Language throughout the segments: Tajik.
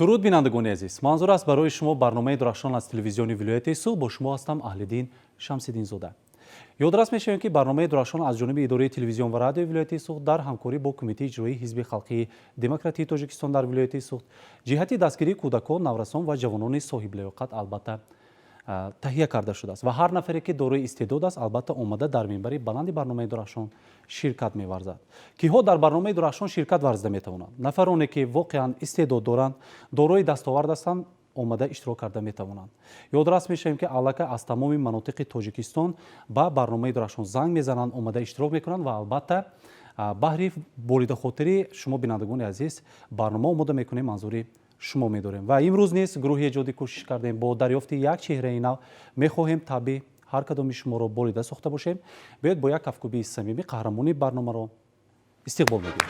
Дуруд, бинандагони азиз! Манзур аст барои шумо барномаи Дурахшон аз телевизиони вилояти Суғд. Бо шумо ҳастам Аҳлиддин Шамсиддинзода. Ёдрас мешавем, ки барномаи Дурахшон аз ҷониби идораи телевизион ва радиои вилояти Суғд дар ҳамкорӣ бо Кумитаи иҷроии Ҳизби халқии демократии Тоҷикистон дар вилояти Суғд ҷиҳати дастгирии кӯдакон, наврасон ва ҷавонони соҳиблаёқат албатта таҳия карда шудааст ва ҳар нафаре, ки дорои истеъдод аст, албатта омада дар минбари баланди барномаи Дурахшон ширкат меварзад. Киҳо дар барномаи Дурахшон ширкат варзида метавонанд? Нафароне, ки воқеан истеъдод доранд, дорои дастовард ҳастанд, омада иштирок карда метавонанд. Ёдрас мешавем, ки аллакай аз тамоми манотиқи Тоҷикистон ба барномаи Дурахшон занг мезананд, омада иштирок мекунанд ва албатта баҳри болидахотири шумо, бинандагони азиз, барнома омода мекунем, манзури шумо медорем. Ва имрӯз низ гурӯҳи эҷодӣ кӯшиш кардем, бо дарёфти як чеҳраи нав мехоҳем табъи ҳар кадоми шуморо болида сохта бошем. Биёед, бо як кафкӯбии самимӣ қаҳрамони барномаро истиқбол мегирем.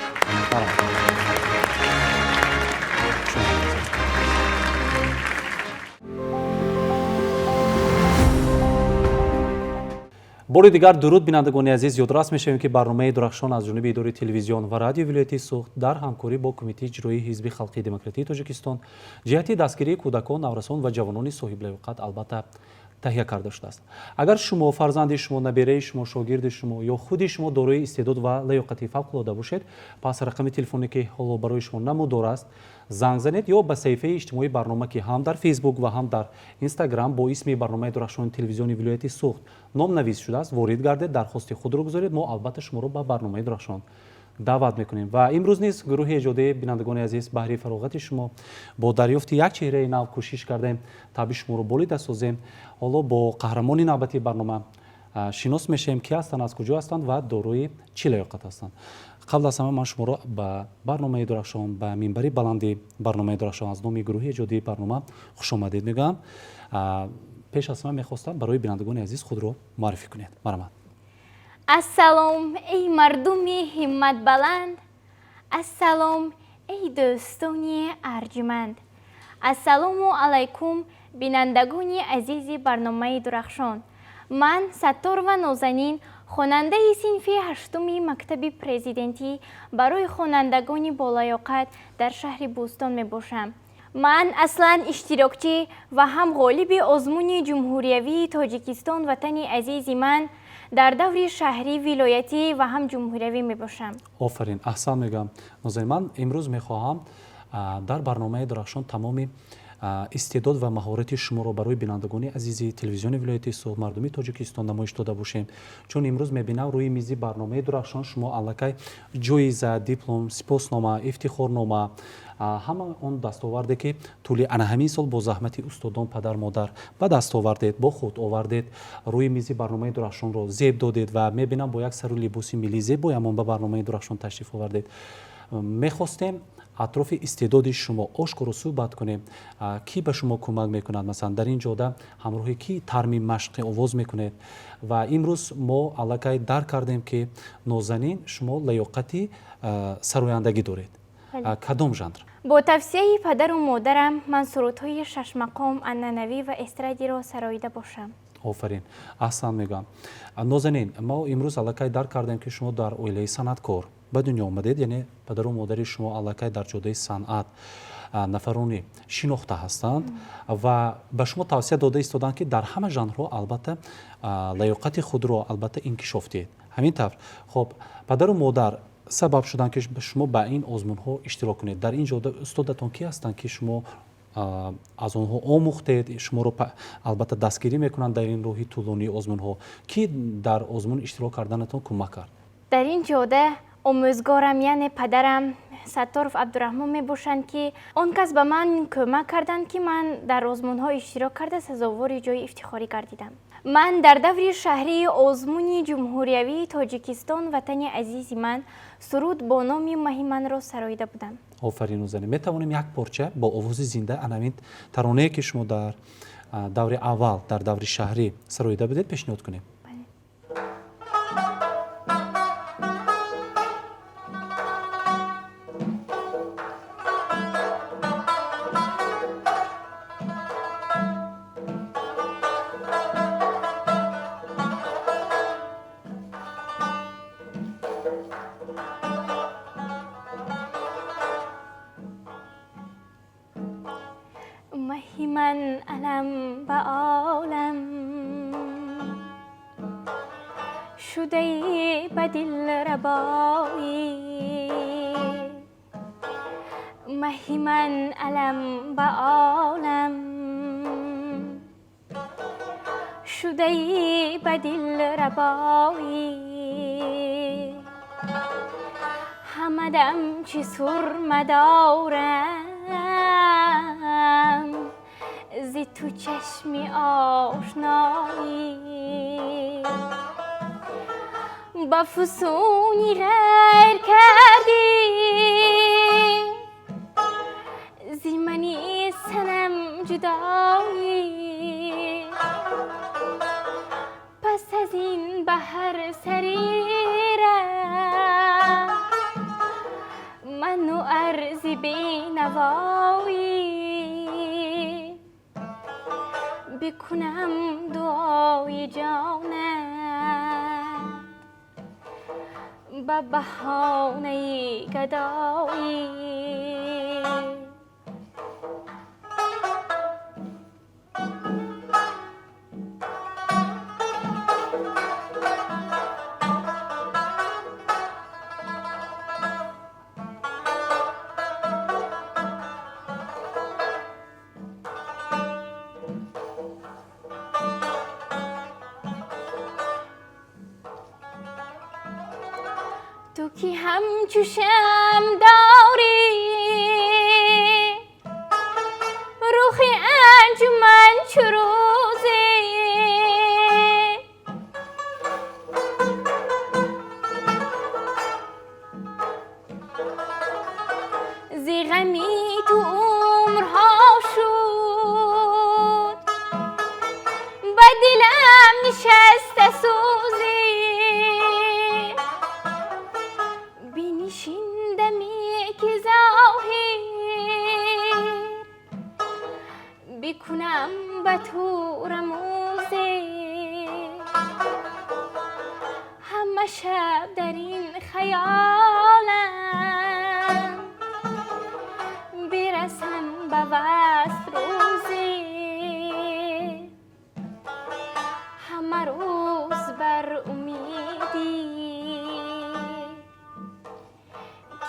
Бори дигар дуруд, бинандагони азиз! Ёдрас мешавем, ки барномаи Дурахшон аз ҷониби идораи телевизион ва радиои вилояти Суғд дар ҳамкорӣ бо Кумитаи иҷроии Ҳизби халқии демократии Тоҷикистон ҷиҳати дастгирии кӯдакон, наврасон ва ҷавонони соҳиблаёқат албатта таҳия карда шудааст. Агар шумо, фарзанди шумо, набераи шумо, шогирди шумо ё худи шумо дорои истеъдод ва лаёқати фавқулода бошед, пас рақами телефоне, ки ҳоло барои шумо намудор аст, занг занед ё ба саҳифаи иҷтимоии барнома, ки ҳам дар Фейсбук ва ҳам дар Инстаграм бо исми барномаи Дурахшони телевизиони вилояти Суғд номнавис шудааст, ворид гардед, дархости худро гузоред. Мо албатта шуморо ба барномаи Дурахшон даъват мекунем. Ва имрӯз низ гурӯҳи эҷодии, бинандагони азиз, баҳри фароғати шумо бо дарёфти як чеҳраи нав кӯшиш кардем табъи шуморо болида созем. Ҳоло бо қаҳрамони навбатии барнома шинос мешавем: ки ҳастанд, аз куҷо ҳастанд ва дорои чӣ лаёқат ҳастанд. Қабл аз ҳама ман шуморо ба барномаи Дурахшон, ба минбари баланди барномаи Дурахшон аз номи гурӯҳи эҷодии барнома хушомадед мегӯям. Пеш аз ҳама мехостам барои бинандагони азиз худро муаррифӣ кунед. Марҳамат. Ассалом, эй мардуми ҳимматбаланд, ассалом, эй дӯстони арҷуманд, ассалому алайкум, бинандагони азизи барномаи Дурахшон. Ман Сатторова Нозанин, хонандаи синфи ҳаштуми мактаби президентӣ барои хонандагони болаёқат дар шаҳри Бӯстон мебошам. Ман аслан иштирокчӣ ва ҳам ғолиби озмуни ҷумҳуриявии Тоҷикистон «Ватани азизи ман» дар даври шаҳрӣ, вилоятӣ ва ҳам ҷумҳуриявӣ мебошам. Офарин, аҳсан мегӯям, Нозанин. Ман имрӯз мехоҳам дар барномаи Дурахшон тамоми истеъдод ва маҳорати шуморо барои бинандагони азизи телевизиони вилояти Суғд, мардуми Тоҷикистон намоиш дода бошем, чун имрӯз мебинам, рӯи мизи барномаи Дурахшон шумо аллакай ҷоиза, диплом, сипоснома, ифтихорнома, ҳама он дастоварде, ки тӯли ана ҳамин сол бо заҳмати устодон, падар, модар ба даст овардед, бо худ овардед, рӯи мизи барномаи Дурахшонро зеб додед. Ва мебинам, бо як сару либоси миллӣ зебоямон ба барномаи Дурахшон ташриф овардед. Мехостем атрофи истеъдоди шумо ошкоро суҳбат кунем. Кӣ ба шумо кӯмак мекунад? Масалан, дар ин ҷода ҳамроҳи кӣ тарми машқи овоз мекунед? Ва имрӯз мо аллакай дарк кардем, ки, Нозанин, шумо лаёқати сарояндагӣ доред. Кадом жанр? Бо тавсияи падару модарам ман сурудҳои шашмақом, анъанавӣ ва эстрадиро сароида бошам. Офарин, аҳсан мегӯям, Нозанин. Мо имрӯз аллакай дарк кардем, ки шумо дар оилаи санъаткор ба дунё омадед, яъне падару модари шумо аллакай дар ҷодаи санъат нафарони шинохта ҳастанд ва ба шумо тавсия дода истоданд, ки дар ҳама жанрҳо албатта лаёқати худро албатта инкишоф диҳед. Ҳамин тавр? Хоб, падару модар сабаб шуданд, ки шумо ба ин озмунҳо иштирок кунед. Дар ин ҷода устодатон кӣ ҳастанд, ки шумо аз онҳо омӯхтед, шуморо албатта дастгирӣ мекунанд дар ин роҳи тӯлонии озмунҳо? Кӣ дар озмун иштирок карданатон кӯмак кард? Дар ин ҷода омӯзгорам, яъне падарам Сатторов Абдураҳмон мебошанд, ки он кас ба ман кӯмак карданд, ки ман дар озмунҳо иштирок карда, сазовори ҷои ифтихорӣ гардидам. Ман дар даври шаҳрии озмуни ҷумҳуриявии Тоҷикистон «Ватани азизи ман» суруд бо номи «Маҳи манро» сароида будам. Офарин, Нозанин. Метавонем як порча бо овози зинда анавин таронае, ки шумо дар даври аввал, дар даври шаҳрӣ сароида будед, пешниҳод кунем? علم به عالم شده ای به دل ربایی مهی من علم به عالم شده ای به دل ربایی همه دم چی سرمه دارم ز تو چشمی آشنایی با فسونی غیر کردی زی منی صنم جدایی پس از این به هر سریرم من و عرض بینوایی بکنم دعای جانت به بهانه گدایی. تو که همچو شمع داری رخ انجمن چو روزی ز غمی تو عمرها شد به دلم نشسته سوزی بکنم به تو رموزی همه شب در این خیالم برسم به وصل روزی همه روز بر امیدی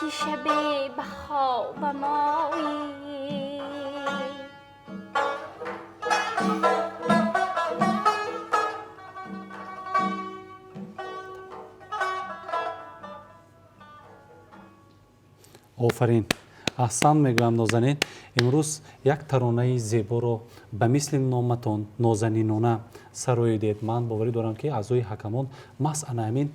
که شب به خوابم آیی. Офарин, аҳсан мегӯям, Нозанин. Имрӯз як таронаи зеборо ба мисли номатон нозанинона сароидед. Ман боварӣ дорам, ки аъзои ҳакамон маҳз ана ҳамин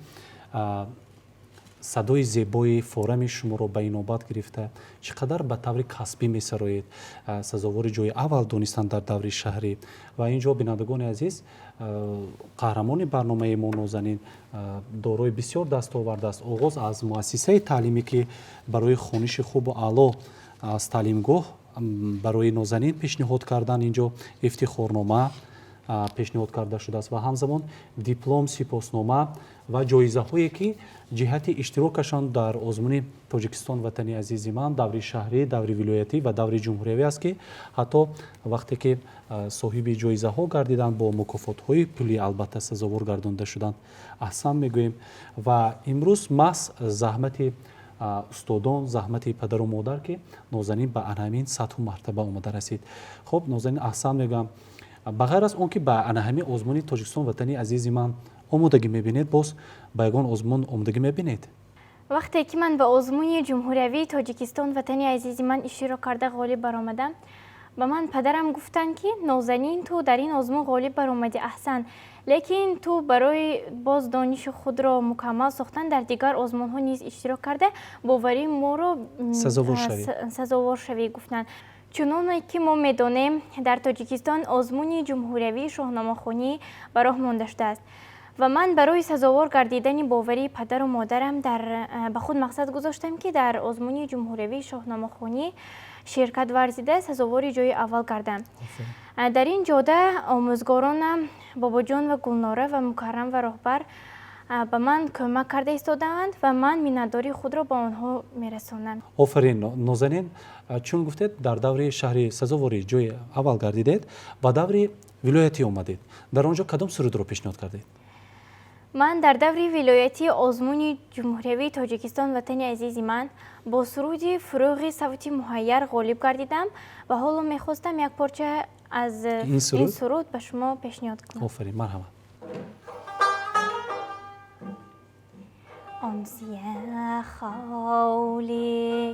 садои зебои форами шуморо ба инобат гирифта, чӣ қадар ба таври касбӣ месароед, сазовори ҷои аввал донистанд дар даври шаҳрӣ. Ва ин ҷо, бинандагони азиз, қаҳрамони барномаи мо Нозанин дорои бисёр дастовард аст. Оғоз аз муассисаи таълимӣ, ки барои хониши хубу аъло аз таълимгоҳ барои Нозанин пешниҳод кардан, ин ҷо ифтихорнома пешниҳод карда шудааст ва ҳамзамон диплом, сипоснома ва ҷоизаҳое, ки ҷиҳати иштирокашон дар озмуни Тоҷикистон ватани азизи ман даври шаҳрӣ, даври вилоятӣ ва даври ҷумҳуриявӣ аст, ки ҳатто вақте ки соҳиби ҷоизаҳо гардиданд, бо мукофотҳои пулӣ албатта сазовор гардонда шуданд. Аҳсан мегӯем. Ва имрӯз маҳз заҳмати устодон, заҳмати падару модар, ки Нозанин ба ана ҳамин сатҳу мартаба омада расид. Хуб, Нозанин, аҳсан мегӯям. Ба ғайр аз он ки ба ана ҳамин озмуни Тоҷикистон ватани азизи ман омодагӣ мебинед, боз ба ягон озмун омодагӣ мебинед? Вақте ки ман ба озмуни ҷумҳуриявии Тоҷикистон ватани азизи ман иштирок карда ғолиб баромадам, ба ман падарам гуфтанд, ки Нозанин, ту дар ин озмун ғолиб баромадӣ, аҳсан, лекин ту барои боз дониши худро мукаммал сохтан дар дигар озмунҳо низ иштирок карда, боварии моро сазовор шавӣ, гуфтанд. Чуноне ки мо медонем, дар Тоҷикистон озмуни ҷумҳуриявии шоҳномахонӣ ба роҳ монда шудааст ва ман барои сазовор гардидани боварии падару модарам ба худ мақсад гузоштам, ки дар озмуни ҷумҳуриявии шоҳномахонӣ ширкат варзида, сазовори ҷои аввал гардам. Дар ин ҷода омӯзгоронам Бобоҷон ва Гулнора ва Мукаррам ва роҳбар Ба ман кӯмак карда истодаанд ва ман миннатдории худро ба онҳо мерасонам. Офарин, Нозанин. Чун гуфтед, дар даври шаҳри сазовори ҷои аввал гардидед, ба даври вилоятӣ омадед. Дар он ҷо кадом сурудро пешниҳод кардед? Ман дар даври вилоятии озмуни ҷумҳуриявии Тоҷикистон «Ватани азизи ман» бо суруди «Фурӯғи савти муҳайяр» ғолиб гардидам ва ҳоло мехостам як порча аз ин суруд ба шумо пешниҳод кунам. Офарин, марҳамат. Он сиёҳхоле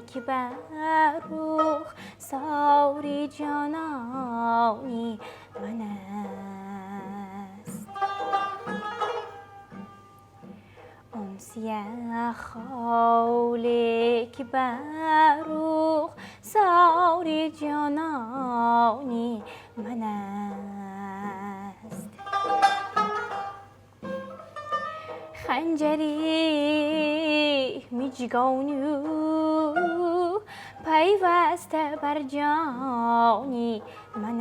ки бар рухсори ҷонони ман аст, он сиёҳхоле ки бар рухсори ҷонони ман аст, ханҷари миҷгони ӯ пайваста бар ҷони ман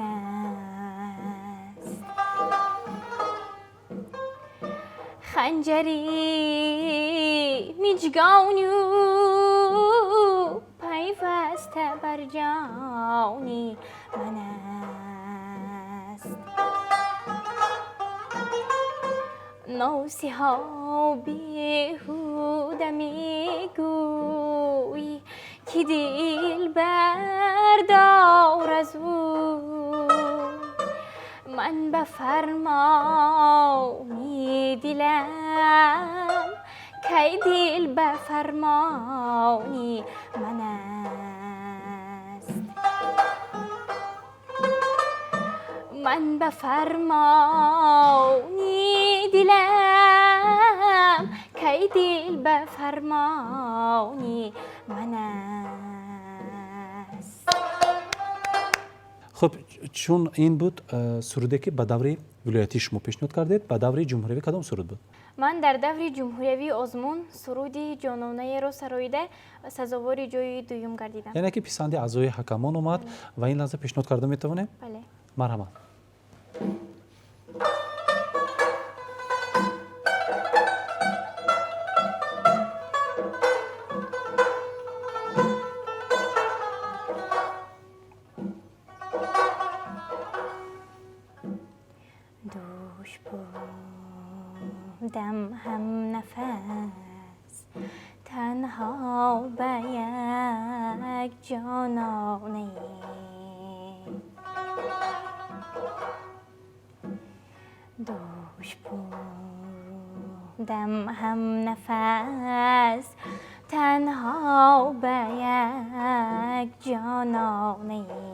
аст, ханҷари миҷгони ӯ пайваста бар ҷони ман аст. Носиҳо беҳуда мегӯӣ, ки дил бардор аз ӯ. Ман ба фармони дилам, кай дил ба фармони ман аст. Ман ба фармони дилам, кай дил ба фармони ман аст. Хуб, чун ин буд суруде, ки ба даври вилоятӣ шумо пешниҳод кардед, ба даври ҷумҳуриявӣ кадом суруд буд? Ман дар даври ҷумҳуриявии озмун суруди «Ҷононаеро» сароида, сазовори ҷои дуюм гардидам. Яъне ки писанди аъзои ҳакамон омад ва ин лаҳза пешниҳод карда метавонем? Бале. Марҳамат. Дӯш будам ҳамнафас танҳо ба як ҷононае, дӯш будам ҳамнафас танҳо ба як ҷононае,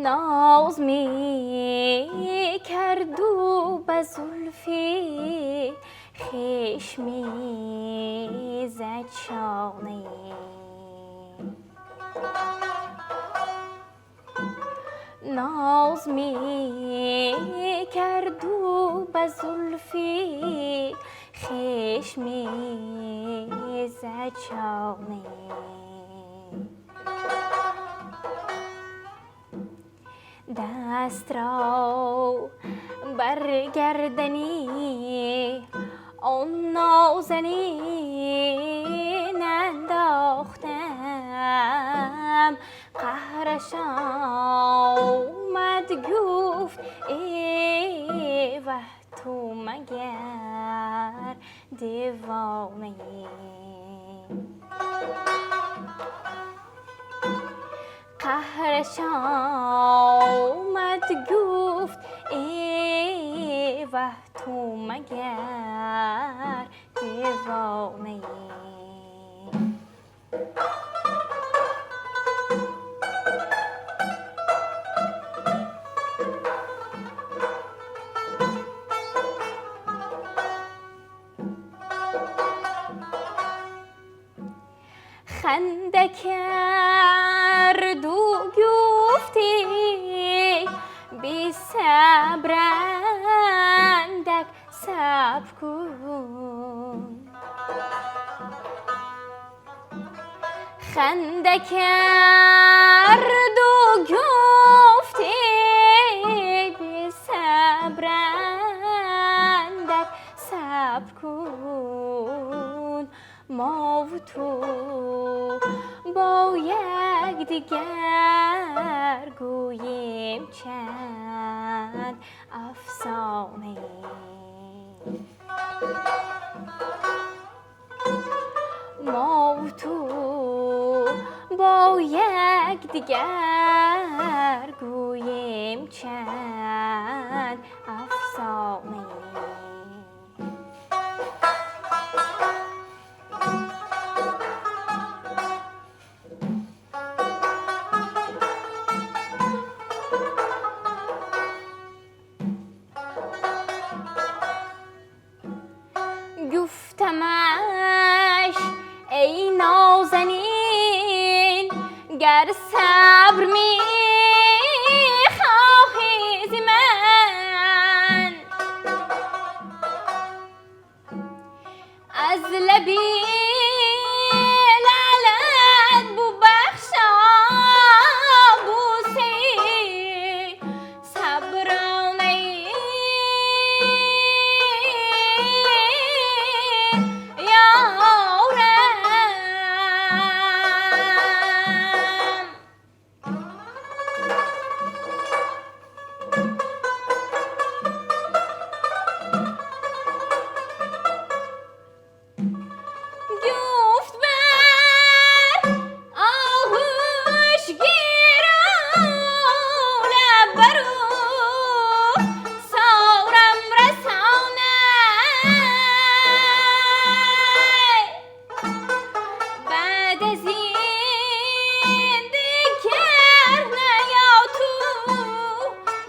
ноз мекарду ба зулфи хеш мезад шонае, ноз мекарду ба зулфи хеш мезад шонае, дастро бар гардани он нозанин андохтам, қаҳраш омад, гуфт: «Э ваҳ, ту магар девонаӣ?» Қаҳраш омад, гуфт: «Э ваҳ, ту магар девонаӣ?» Ханда карду гуфти: «Бисабрандак сабр кун». Ханда карду гуфти: Якдигар гӯем чанд афсона. Мо ту бо якдигар гӯем чанд афсона. Гуфтамаш эй нозанин, гар сабр мехоҳӣ зи ман, аз лаби лаълат бубахшо бӯсаи сабронаи ёрам. Гуфт бар оғӯш гирам лаб бару сорам расонай. Баъд аз ин дигар наё ту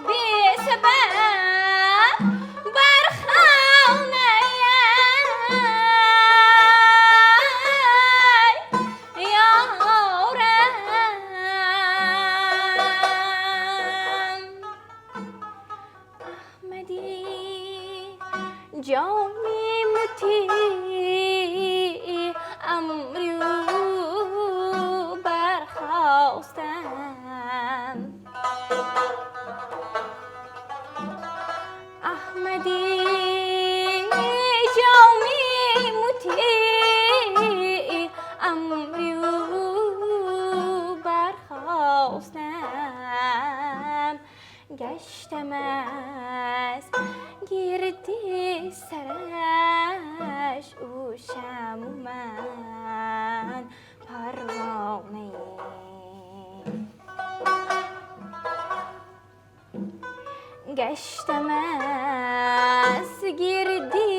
бесабаб бар хонаи ёрам. Аҳмади ҷоми мутеъ амри ӯ бархостам. Аҳмади ҷоми мутеъ амри ӯ бархостам. Гаштам аз гирди сараш ӯ шамъу ман парвона. Гаштам аз гирди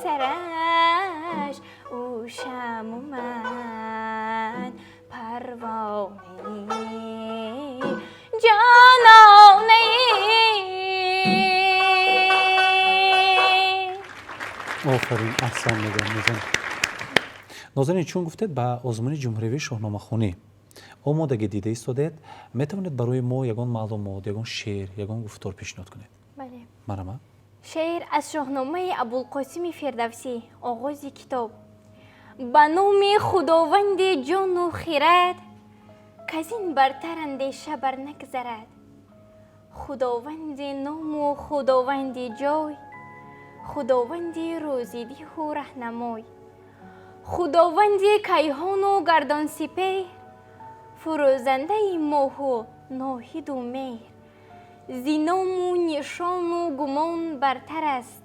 сараш ӯ шамъу ман парвона, ҷононаи. Офарин, аҳсан мегӯям, Нозанин. Нозанин, чун гуфтед, ба озмуни ҷумҳуриявии шоҳномахонӣ омодагӣ дида истодед, метавонед барои мо ягон маълумот, ягон шеър, ягон гуфтор пешниҳод кунед? Бале. Марҳамат. Шеър аз Шоҳномаи Абулқосими Фирдавсӣ, оғози китоб. Ба номи Худованди ҷону хирад, каз ин бартар андеша бар нагзарад. Худованди ному худованди ҷой, худованди рӯзидиҳу раҳнамой, худованди кайҳону гардонсипеҳр, фурӯзандаи моҳу ноҳиду меҳр, зи ному нишону гумон бартар аст,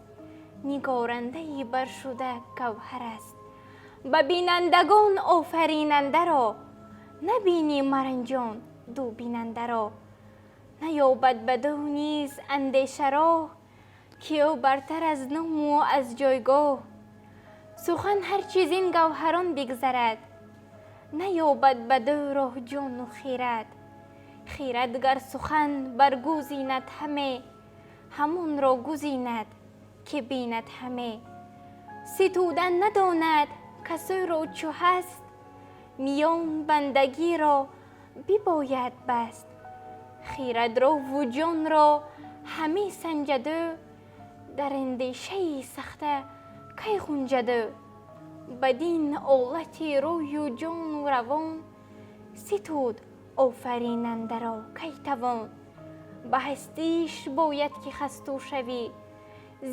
нигорандаи баршуда гавҳар аст. Ба бинандагон офаринандаро набинӣ, маранҷон ду бинандаро. Наёбад баду низ андешароҳ, ки ӯ бартар аз ному аз ҷойгоҳ. Сухан ҳар чиз ин гавҳарон бигзарад, наёбад баду роҳ ҷону хирад. Хирад гар сухан баргузинад ҳаме, ҳамонро гузинад, ки бинад ҳаме. Ситудан надонад касӯро чу ҳаст, миён бандагиро бибояд баст. Хирадро ву ҷонро ҳаме санҷаду, дар андешаи сахта кай ғунҷаду. Бадин олати рӯю ҷону равон ситуд офаринандаро кай тавон. Ба ҳастиш бояд ки хасту шавӣ,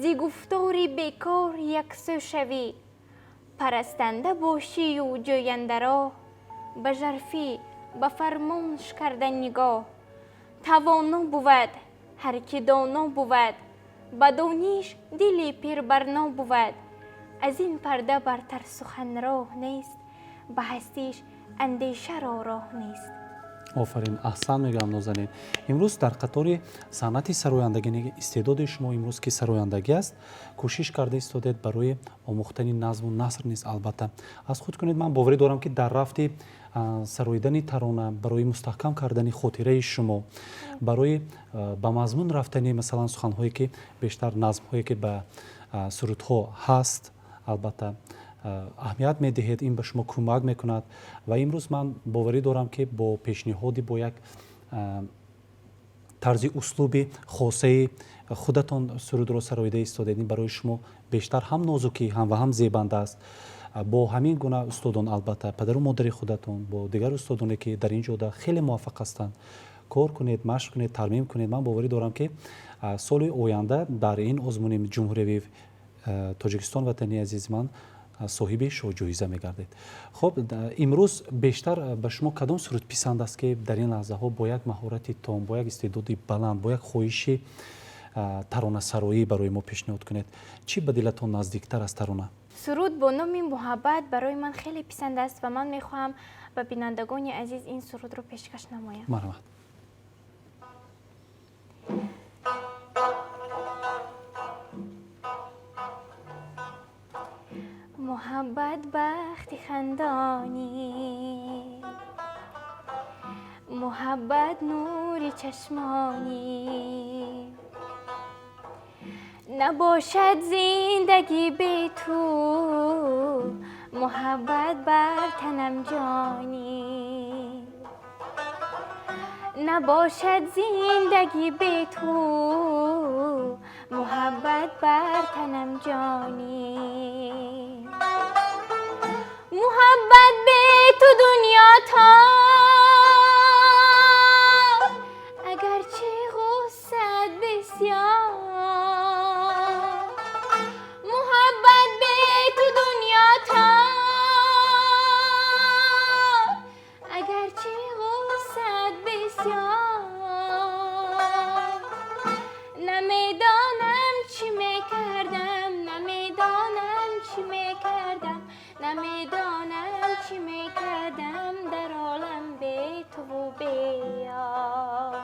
зи гуфтори бекор яксӯ шавӣ. Парастанда бошию ҷӯяндароҳ, ба жарфӣ Ба фармонш карда нигоҳ. Тавоно бувад ҳар ки доно бувад, ба дониш дили пирбарно бувад. Аз ин парда бартар сухан роҳ нест, ба ҳастиш андешаро роҳ нест. Офарин, аҳсан мегӯям, Нозанин. Имрӯз дар қатори санъати сарояндагӣ, истеъдоди шумо имрӯз ки сарояндагӣ аст, кӯшиш карда истодед барои омӯхтани назму наср низ, албатта, аз худ кунед. Ман боварӣ дорам, ки дар рафти сароидани тарона барои мустаҳкам кардани хотираи шумо, барои ба мазмун рафтани, масалан, суханҳое ки бештар назмҳое ки ба сурудҳо ҳаст, албатта, аҳамият медиҳед, ин ба шумо кӯмак мекунад. Ва имрӯз ман боварӣ дорам, ки бо пешниҳоди бо як тарзи услуби хосаи худатон сурудро сароида истодед, ин барои шумо бештар ҳам нозукӣ ҳам ва ҳам зебанда аст. Бо ҳамин гуна устодон, албатта, падару модари худатон, бо дигар устодоне ки дар ин ҷода хеле муваффақ ҳастанд, кор кунед, машқ кунед, тармим кунед. Ман боварӣ дорам, ки соли оянда дар ин озмуни ҷумҳуриявии Тоҷикистон, ватани азизи ман, соҳиби шоҳҷоиза мегардед. Хуб, имрӯз бештар ба шумо кадом суруд писанд аст, ки дар ин лаҳзаҳо бо як маҳорати том, бо як истеъдоди баланд, бо як хоҳиши таронасароӣ барои мо пешниҳод кунед? Чӣ ба дилатон наздиктар аз тарона? Суруд бо номи «Муҳаббат» барои ман хеле писанд аст ва ман мехоҳам ба бинандагони азиз ин сурудро пешкаш намоям. Марҳамат. Муҳаббат бахти хандонӣ, муҳаббат нури чашмонӣ, набошад зиндагӣ бе ту, муҳаббат бар танам ҷонӣ, набошад зиндагӣ бе ту, муҳаббат бар танам ҷонӣ. Муҳаббат бе ту дунё тор, агарчи ғуссат бисёр. Муҳаббат бе ту дунё тор, агарчи ғуссат бисёр. Намедонам чӣ мекардам, намедонам чӣ мекардам, намедонам чӣ мекардам дар олам бе туву бе ёр.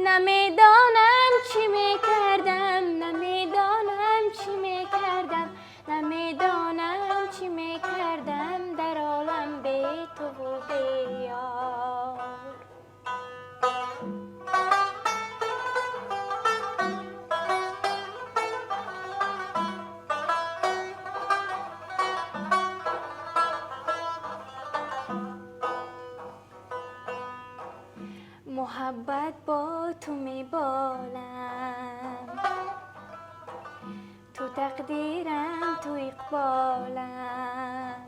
Намедонам чӣ мекардам, намедонам чӣ мекардам, намедонам чӣ мекардам дар олам бе туву бе ёр. Муҳаббат бо ту меболам, ту тақдирам, ту иқболам,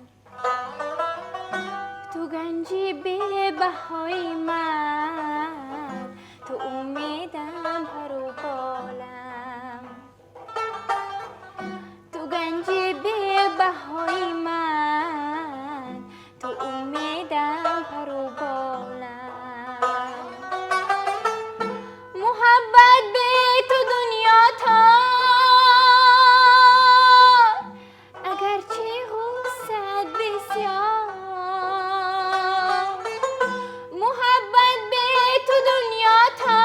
ту ганҷи бебаҳои ман, ту умедам, пару болам, ту ганҷи бебаҳои ман, ту умедам, пару болам. Муҳаббат бе ту дунё тор, агарчи ғуссат бисёр. Муҳаббат бе ту дунё тор,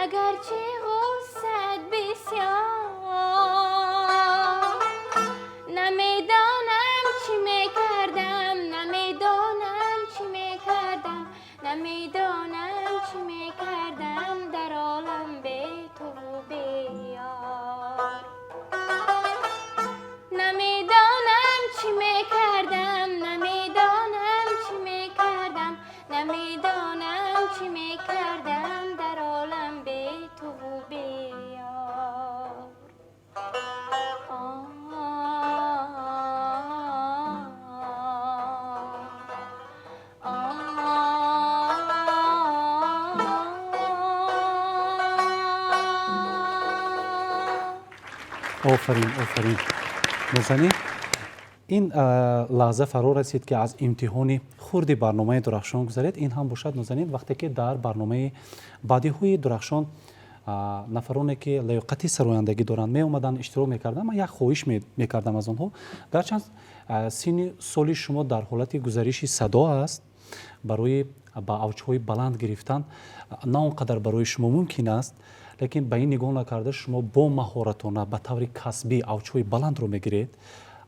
агарчи ғуссат бисёр. Намедонам чӣ мекардам, намедонам чӣ мекардам, намедонам чӣ мекардам дар олам бе туву бе ёр. Намедонам чӣ мекардам, намедонам чӣ мекардам, намедонам чӣ мекардам дар олам бе туву бе ёр. Офарин, офарин, Нозанин. Ин лаҳза фаро расид, ки аз имтиҳони хурди барномаи Дурахшон гузаред. Ин ҳам бошад, Нозанин, вақте ки дар барномаи баъдиҳои Дурахшон нафароне, ки лаёқати сарояндагӣ доранд, меомаданд, иштирок мекарданд, ман як хоҳиш мекардам аз онҳо. Гарчанд синни соли шумо дар ҳолати гузариши садо аст, барои ба авҷҳои баланд гирифтан на он қадар барои шумо мумкин аст, лекин ба ин нигоҳ накарда, шумо бо маҳоратона, ба таври касбӣ авҷҳои баландро мегиред.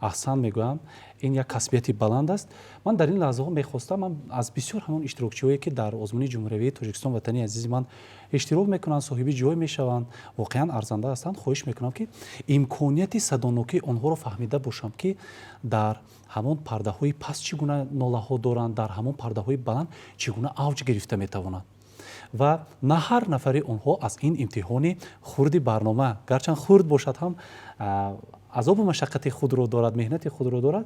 Аҳсан мегӯям, ин як касбияти баланд аст. Ман дар ин лаҳзаҳо мехостам, ман аз бисёр ҳамон иштирокчиҳое, ки дар озмуни ҷумҳуриявии Тоҷикистон, ватани азизи ман, иштирок мекунанд, соҳиби ҷой мешаванд, воқеан арзанда ҳастанд, хоҳиш мекунам, ки имконияти садонокии онҳоро фаҳмида бошам, ки дар ҳамон пардаҳои паст чӣ гуна нолаҳо доранд, дар ҳамон пардаҳои баланд чӣ гуна авҷ гирифта метавонанд. Ва на ҳар нафари онҳо аз ин имтиҳони хурди барнома, гарчанд хурд бошад ҳам, азобу машаққати худро дорад, меҳнати худро дорад,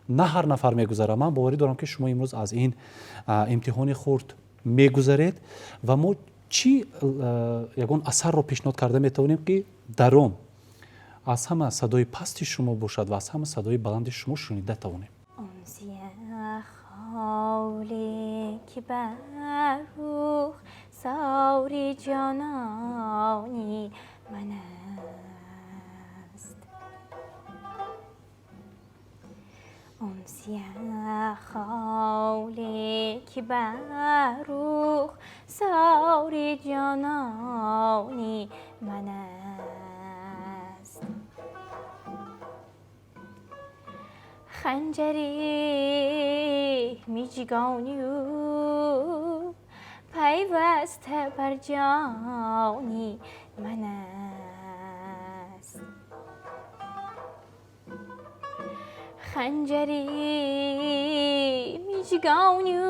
на ҳар нафар мегузарад. Ман боварӣ дорам, ки шумо имрӯз аз ин имтиҳони хурд мегузаред ва мо чӣ ягон асарро пешниҳод карда метавонем, ки дар он аз ҳама садои пасти шумо бошад ва аз ҳама садои баланди шумо шунида тавонем. Ки бар рухсори ҷонони ман аст, он сиёҳхоле, ки бар рухсори ҷонони ман аст, ханҷари миҷгони ӯ пайваста бар ҷони ман аст, ханҷари миҷгони ӯ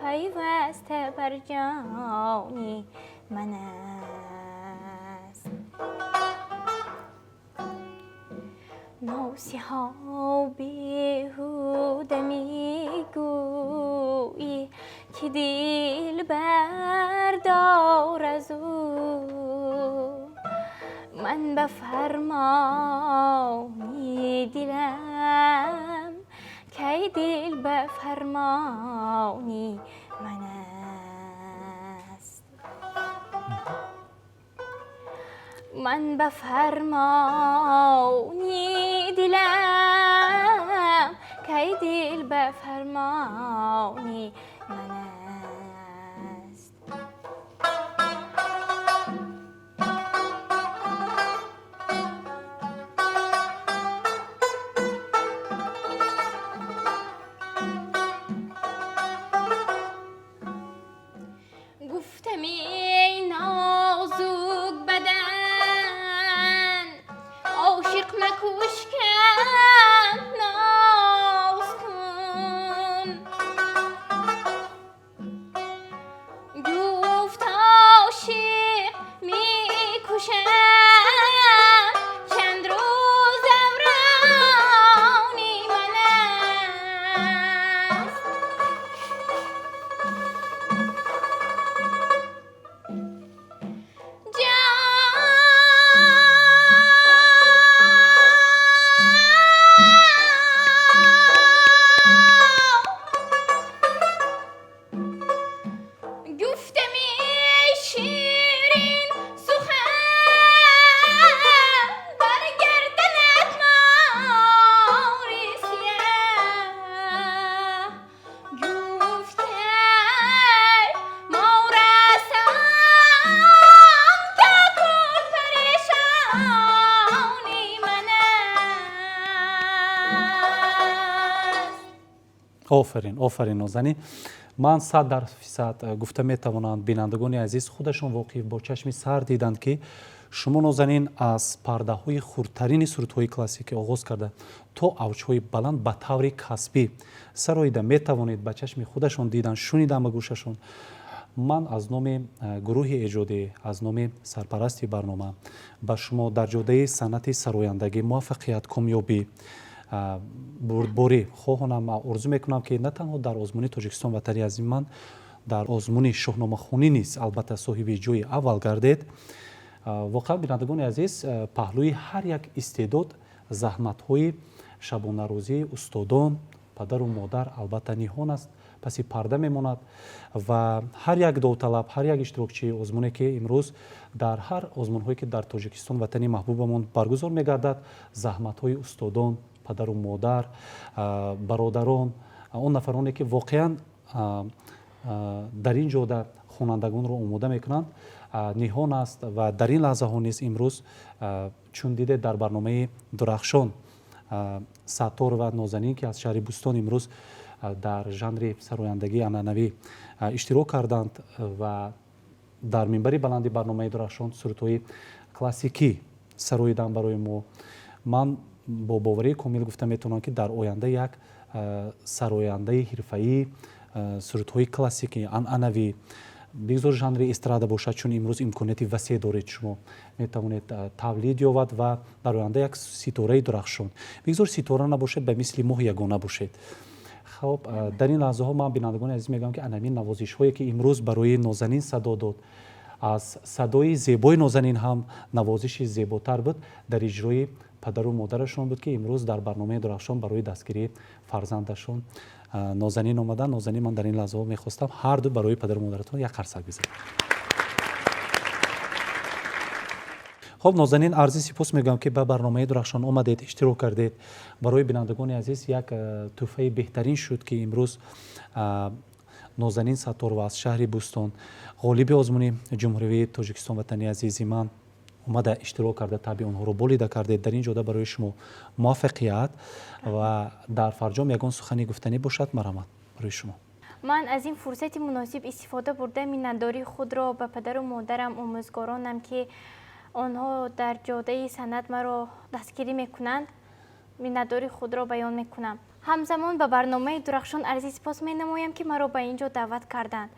пайваста бар ҷони ман аст. Носиҳо беҳуда мегӯӣ, ки дил бардор аз ӯ, ман ба фармони дилам, кай дил ба фармони ман аст, ман ба фармони дилам, кай дил ба фармони ман аст. Гуфтам: эй нозук бадан, ошиқ макуш, кам ноз кун. Гуфт: ошиқ мекушам, чанд рӯз даврони ман аст. Ҷон, гуфтам: эй ширин сухан, бар гарданат мори сиёҳ. Гуфт: ай морасам, то кун парешони ман аст. Офарин, офарин, Нозанин. Ман 100% гуфта метавонам, бинандагони азиз худашон воқиф, бо чашми сар диданд, ки шумо, Нозанин, аз пардаҳои хурдтарини сурудҳои классикӣ оғоз карда то авҷҳои баланд ба таври касбӣ сароида метавонед. Ба чашми худашон дидан, шунидан ба гӯшашон. Ман аз номи гурӯҳи эҷодӣ, аз номи сарпарасти барнома ба шумо дар ҷодаи санъати сарояндагӣ муваффақият, комёбӣ, бурдборӣ хоҳонам. Орзу мекунам, ки на танҳо дар озмуни Тоҷикистон, ватани азими ман, дар озмуни шоҳномахонӣ низ албатта соҳиби ҷои аввал гардед. Воқеан, бинандагони азиз, паҳлӯи ҳар як истеъдод Заҳматҳои шабонарӯзии устодон, падару модар албатта ниҳон аст, паси парда мемонад ва ҳар як довталаб, ҳар як иштирокчии озмуне, ки имрӯз дар ҳар озмунҳое, ки дар Тоҷикистон, ватани маҳбубамон баргузор мегардад, заҳматҳои устодон, падару модар, бародарон, он нафароне, ки воқеан дар ин ҷода хонандагонро омода мекунанд, ниҳон аст. Ва дар ин лаҳзаҳо низ имрӯз, чун дидед, дар барномаи Дурахшон Сатторова Нозанин, ки аз шаҳри Бӯстон имрӯз дар жанри сарояндагии анъанавӣ иштирок карданд ва дар минбари баланди барномаи Дурахшон сурудҳои классикӣ сароиданд барои мо, ман бо боварии комил гуфта метавонам, ки дар оянда як сарояндаи ҳирфаӣ сурудҳои классикӣ, анъанавӣ, бигзор жанри эстрада бошад, чун имрӯз имконияти васеъ доред, шумо метавонед тавлид ёбад ва дар оянда як ситораи дурахшон, бигзор ситора набошед, ба мисли моҳ ягона бошед. Хоб, дар ин лаҳзаҳо ман, бинандагони азиз, мегӯям, ки анамин навозишҳое, ки имрӯз барои Нозанин садо дод, аз садои зебои Нозанин ҳам навозиши зеботар буд, дар иҷрои падару модарашон буд, ки имрӯз дар барномаи Дурахшон барои дастгирии фарзандашон Нозанин омаданд. Нозанин, ман дар ин лаҳзаҳо мехостам ҳарду барои падару модаратон як қарсак бизанед. Хоб, Нозанин, арзи сипос мегӯям, ки ба барномаи Дурахшон омадед, иштирок кардед. Барои бинандагони азиз як тӯҳфаи беҳтарин шуд, ки имрӯз Нозанин Сатторова аз шаҳри Бӯстон, ғолиби озмуни ҷумҳуривии Тоҷикистон «Ватани азизи ман», омада иштирок карда, таъби онҳоро болида кардед. Дар ин ҷода барои шумо муваффақият ва дар фарҷом ягон сухане гуфтанӣ бошад, марҳамат, барои шумо. Ман аз ин фурсати муносиб истифода бурда, миннатдории худро ба падару модарам, омӯзгоронам, ки онҳо дар ҷодаи санъат маро дастгирӣ мекунанд, миннатдории худро баён мекунам. Ҳамзамон ба барномаи Дурахшон арзи сипос менамоям, ки маро ба ин ҷо даъват карданд.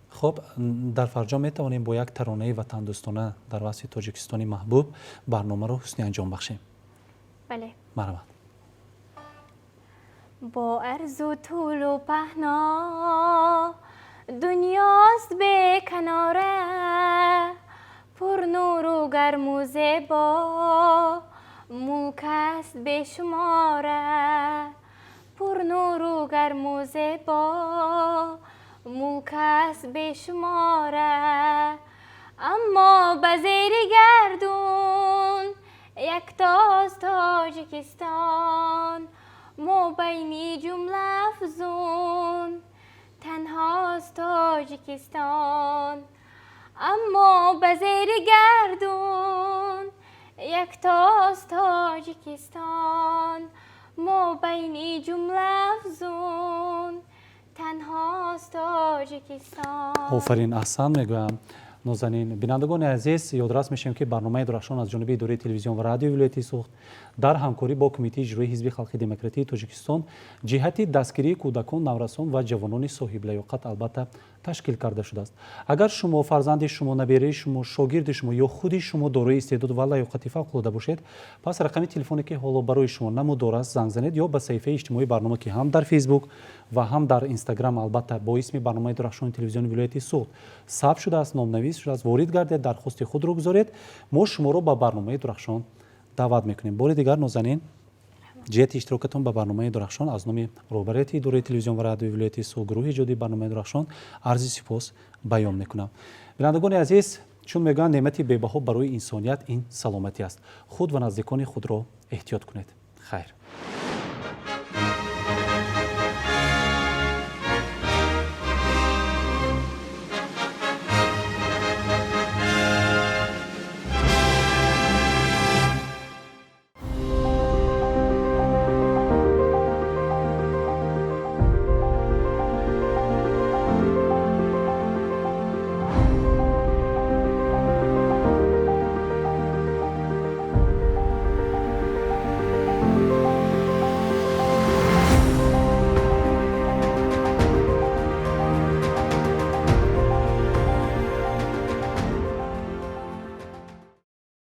Хоб, дар фарҷом метавонем бо як таронаи ватандӯстона дар васфи Тоҷикистони маҳбуб барномаро ҳусни анҷом бахшем. Бале. Марҳамат. Бо арзу тӯлу паҳно дунёст беканора, пурнуру гарму зебо мулк аст бешумора, пурнуру гарму зебо мулк аст бешумора, аммо ба зери гардун яктост Тоҷикистон, мобайни ҷумла афзун танҳост Тоҷикистон, аммо ба зери гардун яктост Тоҷикистон, мобайни ҷумла афзун танҳост Тоҷикистон. Офарин, аҳсан мегӯям, Нозанин. Бинандагони азиз, ёдрас мешавем, ки барномаи Дурахшон аз ҷониби идораи телевизион ва радиои вилояти Суғд дар ҳамкорӣ бо Кумитаи иҷроии Ҳизби халқи демократии Тоҷикистон ҷиҳати дастгирии кӯдакон, наврасон ва ҷавонони соҳиблаёқат албатта ташкил карда шудааст. Агар шумо, фарзанди шумо, набераи шумо, шогирди шумо ё худи шумо дорои истеъдод ва лаёқати фавқулода бошед, пас рақами телефоне, ки ҳоло барои шумо намудор аст, занг занед ё ба саҳифаи иҷтимоии барнома, ки ҳам дар Фейсбук ва ҳам дар Инстаграм албатта бо исми барномаи Дурахшони телевизиони вилояти Суғд сабт шудааст, номнавис шудааст, ворид гардед, дархости худро гузоред. Мо шуморо ба барномаи Дурахшон даъват мекунем. Бори дигар, Нозанин, ҷиҳати иштирокатон ба барномаи Дурахшон аз номи роҳбарияти идораи телевизион ва радиои вилояти Суғд, гурӯҳи иҷодии барномаи Дурахшон арзи сипос баён мекунам. Бинандагони азиз, чун мегӯянд, неъмати бебаҳо барои инсоният ин саломатӣ аст. Худ ва наздикони худро эҳтиёт кунед. Хайр.